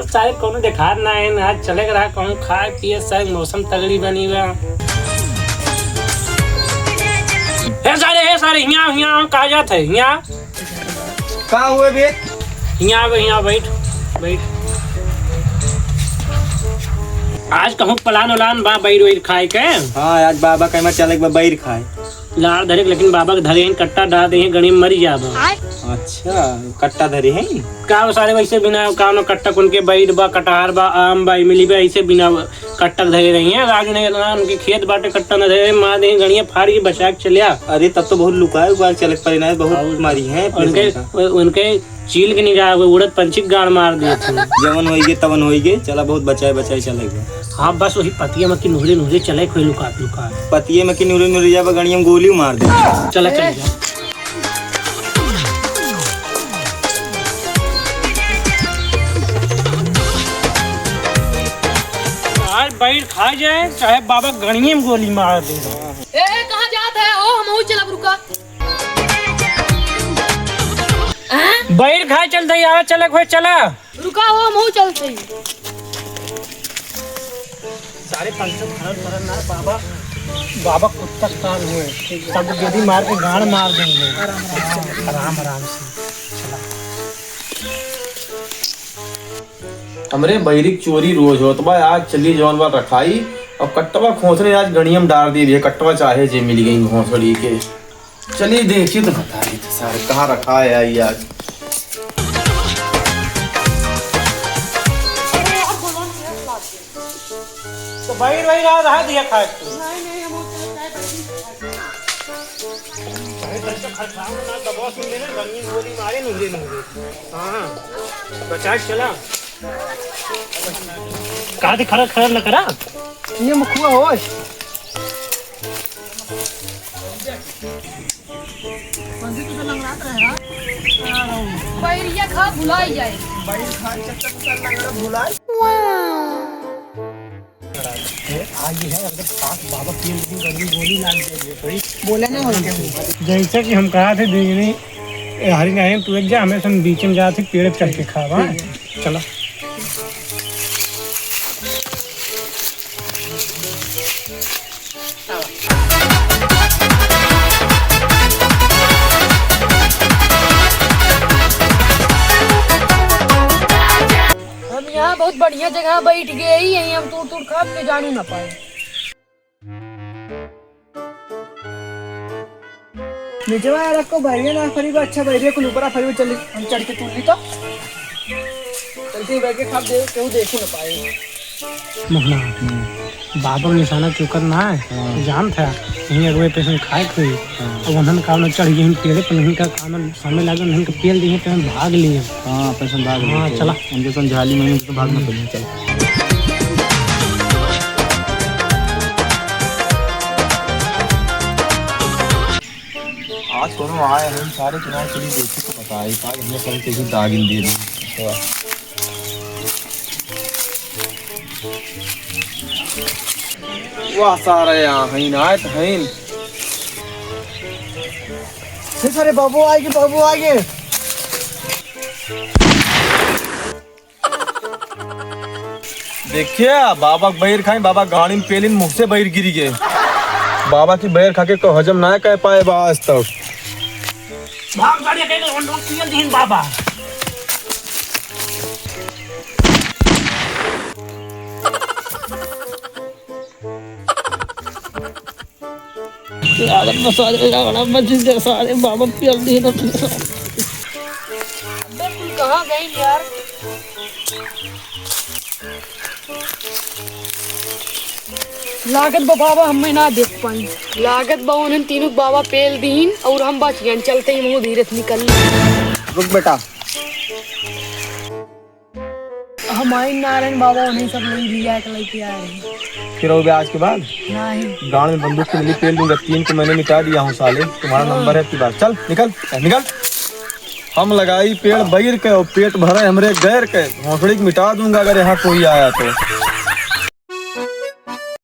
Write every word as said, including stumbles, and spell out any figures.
सारे कौनो देखात ना है ना, चले के रहा कहूँ खाए पिए, सारे मौसम तगड़ी बनी बा। हे सारे, हे सारे, हियाँ, हियाँ, कहाँ जात है? हियाँ। का हुए बे? हियाँ आवे, हियाँ बैठ, बैठ। आज कहूँ प्लान उलान बा बैर वैर खाए के? हाँ, आज बाबा के मैं चले के बा बैर खाए। लाड़ धरे के, लेकिन बाबा के धरे हैं, कट्टा डाल दे हैं, गणी मरी जाबा। अच्छा, कट्टा धरे हैं? का वो सारे वैसे बिना, का उन्हें कट्टा कुन के बैर बा, कटहार बा, आम बा, इमली बा, ऐसे बिना कट्टा धरे रही हैं। आज उन्हें इतना उनके खेत बाटे, कट्टा न धरे, मार दे हैं, गणिया फाड़ के बचा के चलिया। अरे, तब तो बहुत लुकाए उकाए चले के पड़े ना, बहुत मारी हैं अपने उनके, उनका। उनके चील के निगाह हुए, उड़द पंछी के गाड़ मार दिए थे। जवन होइगे, तवन होइगे, चला बहुत बचाए, बचाए चलेगा। हाँ, बस वही पतिया में कि नुहरे, नुहरे चले, कोई लुका, लुका। पतिये में कि नुहरे, नुहरे जाबा, गणिया में गोली मार दे। चला, चल जा। आज बैर खा जाए, चाहे बाबा गणिये में गोली मार दे। ए, ए, कहाँ जात है? ओ, हमहू चलब, रुका। बैर खाए चल दई, आवा चलक होए, चला। रुका हो, हमहू चलत हई। सारे पंचम खरल खरल ना बाबा, बाबा कुत्ता कान हुए, सब गेदी मार के गाड़ मार देंगे। आराम, आराम से चला। हमरे बैरिक चोरी रोज होत बा, आज चली जौन बा रखाई। अब कट्टवा खोसड़ी आज गणियम डार दी, ये कट्टवा चाहे जे मिल गई भोसड़ी के। चलिए देखिए तो बता रहे थे सारे, कहाँ रखा है आई आज। तो भाई, भाई, रहा, रहा दिया खाए तू। नहीं, नहीं, हम उतना चाय पानी नहीं खाते। अरे, बच्चा खा, खाओ ना, दबा सुन लेना, गंगी गोली मारे, नुंगे, नुंगे। हाँ, बचा के चला। कहा थे खड़ा, खड़ा न करा। ये मुखुआ होश। बैरिया खा भुलाई जाए। बैर खा चक्कर में लंगड़ा भुलाई। ए, आ ये है, अगर साथ बाबा पेड़ की गर्मी गोली लाग जाए, तो बोले ना होई। जैसा कि हम कहा थे, देखनी, ए, हरी नहीं, तू एक जा, हमें सन बीच में जा थे, पेड़ चढ़ के खावा। चलो। हम यहाँ बहुत बढ़िया जगह बैठ गए ही, यहीं हम तूड़ तूड़ खाब के जानू ना पाए। निचवा यार, आपको बैरिया ना फरी बा, अच्छा बैरिया कुल ऊपरा फरी बा, चल, हम चढ़ के तूड़ ली तो। चलते ही बैठ के खाब दे, केहू देखू ना पाए। मोहना, हम्म। बाबा के निशाना चुकर ना है, हाँ। जानत है, यहीं अगवे पेशन खाए के हुई। हाँ। अब उन्हन का ना चढ़ गई पेड़े पर, नहीं का काम समय लागे, उन्हन का पेल दिए, पेशन भाग लिए। हाँ, पेशन भाग लिए, हाँ, चलो। चला। उनके संग झाली में तो भागना पड़ेगा, चलो। आज कोनो आए हम सारे चुनाव के लिए देखी तो बताए, सारे हमने कल के ही दागिन दे दी। वाह, सारे यहाँ हईन, आए तो हईन। हे सारे बाबू आएगे, बाबू आएगे। देखिए, बाबा के बैर खाई, बाबा गाड़ी में पेलिन, मुँह से बैर गिरी गए। बाबा की बैर खा के को हजम ना कर पाए बा आज तक। भाग गाड़ी के लोंडो पियल दीन बाबा। लागत बा सारे, लागत बा जिंदे सारे, बाबा पियल दीन। अबे कुल कहाँ गई यार? लागत बा बाबा हमें ना देख पाई। लागत बा उन्हन तीनों बाबा पेल दीन और हम बच गए। चलते ही मुँह धीरे से निकल। रुक बेटा। हम आई नारायण बाबा उन्हीं सब लोग लिया के लेके आ रहे हैं। फिर हो गया आज के बाद? नहीं। गांड में बंदूक की नली पेल दूंगा, तीन को मैंने मिटा दिया हूँ साले। तुम्हारा हाँ। नंबर है अब की बार। चल निकल, निकल। हम लगाई पेड़ बैर के और पेट भरे हमरे गैर के। भोसड़ी के मिटा दूंगा अगर यहाँ कोई आया तो।